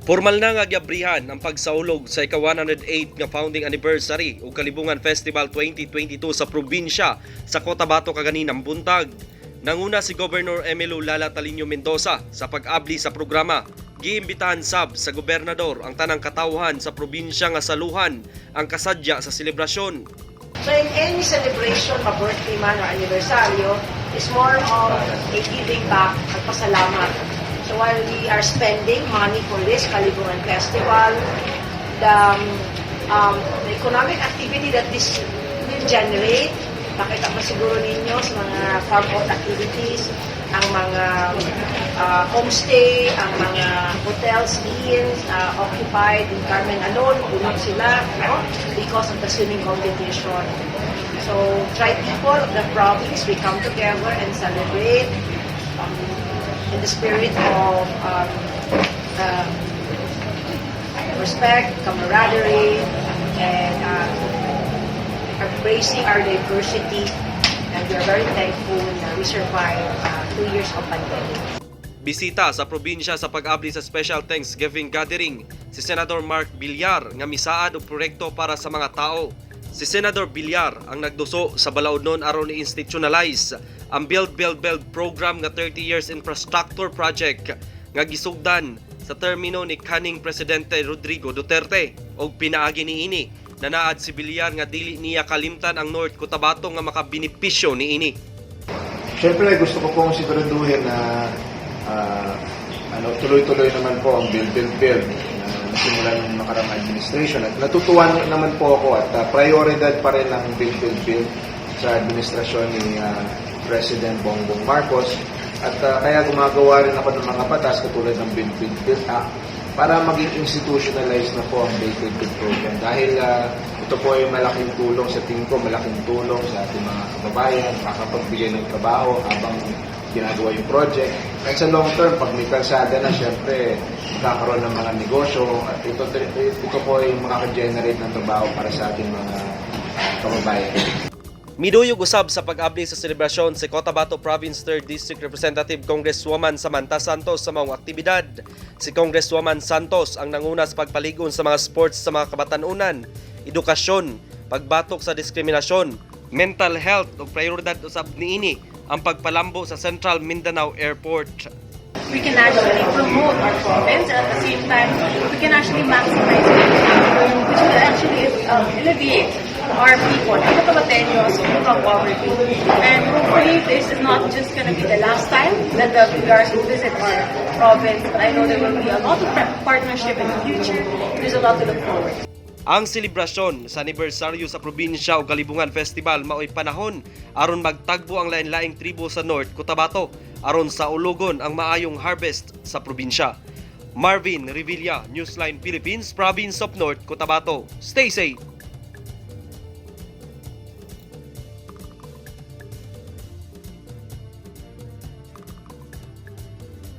Formal na nga giabrihan ang pagsaulog sa ika-108 nga founding anniversary ug Kalibungan Festival 2022 sa probinsya sa Cotabato kaganinang buntag. Nanguna si Governor Emmylou Lala Taliño Mendoza sa pag-abli sa programa. Giimbitahan sab sa gobernador ang tanang katawhan sa probinsya nga saluhan ang kasadya sa selebrasyon. So in any celebration, ma-birthday man or anibersaryo, is more of a giving back at pasalamat. So while we are spending money for this Kalibungan Festival, the economic activity that this will generate, makita pa siguro ninyo sa mga farm out activities, ang mga homestay, ang mga hotels, inns, occupied in Carmen alone, puno sila, no? Because of the swimming competition. So, tribe people of the province, we come together and celebrate in the spirit of respect, camaraderie, and embracing our diversity. And we are very thankful na we survived 2 years of pandemic. Bisita sa probinsya sa pag-abli sa Special Thanksgiving Gathering si Senador Mark Villar nga misaad og proyekto para sa mga tao. Si Senador Villar ang nagduso sa balaodnon aron i-institutionalize ang Build Build Build program nga 30 years infrastructure project nga gisugdan sa termino ni kaning Presidente Rodrigo Duterte. Og pinaagi niini, nanaad si Villar nga dili niya kalimtan ang North Cotabato nga makabenepisyo niini. Siyempre, gusto ko pong siguraduhin na ano, tuloy-tuloy naman po ang Build, Build, Build na nasimulan ng nakaraang administration. At natutuwa naman po ako at prioridad pa rin ang Build, Build, Build sa administrasyon ni President Bongbong Marcos. At kaya gumagawa rin ako ng mga batas katulad ng Build, Build, Build Act para maging institutionalized na po ang Build, Build, Build program. Dahil ito po ay malaking tulong sa tingin ko, malaking tulong sa ating mga kababayan, makakapagbigay ng trabaho habang ginagawa yung project. At sa long term, pag may kalsada na, syempre, magkakaroon ng mga negosyo at ito po ay makaka-generate ng trabaho para sa ating mga kababayan. Miduyog usab sa pag-abli sa selebrasyon si Cotabato Province 3rd District Representative Congresswoman Samantha Santos sa maong aktibidad. Si Congresswoman Santos ang nanguna sa pagpaligon sa mga sports sa mga kabatanunan, edukasyon, pagbatok sa diskriminasyon, mental health ug prioridad usab niini ang pagpalambo sa Central Mindanao Airport. We can actually promote our province and at the same time we can actually maximize income, which will actually alleviate our people, the Cotabateños, from poverty. And hopefully this is not just going to be the last time that the Villars will visit our province, but I know there will be a lot of partnership in the future. There's a lot to look forward to. Ang selebrasyon sa anibersaryo sa probinsya ug Kalibungan Festival mao'y panahon aron magtagbo ang lain-laing tribo sa North Cotabato aron saulogon ang maayong harvest sa probinsya. Marvin Revilla, Newsline Philippines, Province of North Cotabato. Stay safe.